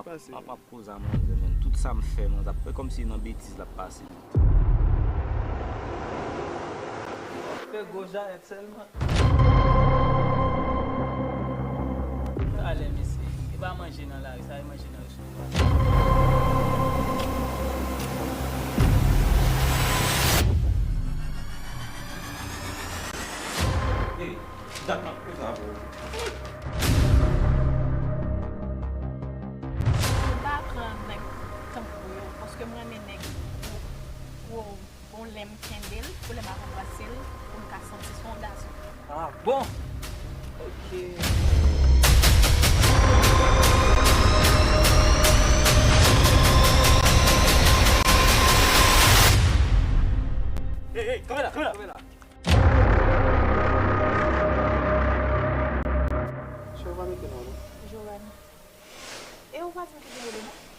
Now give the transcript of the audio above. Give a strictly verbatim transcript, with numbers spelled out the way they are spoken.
Pase. M ap, m ap koze a manzè, menm. Tout sa m fè, manzè, ap fè kòmsi nan betiz l ap pase. Fè gwo jarèt sèlman. Talè, mesye. E pa manje nan lari, sa e manje nan resevwa. Hey, dat m ap koze avè w. M pa pran nèg tankou yo, paske m renmen nèg gwo, gwo, bon lè m kenbe l, pou lè m ap anbrase l, pou m ka santi se yon gason. Ah bon? Ok. Hey, hey, kanpe la, kanpe la, kanpe la. Giovanni ki non, non? Giovanni. E ou pa di m ki jan w rele non?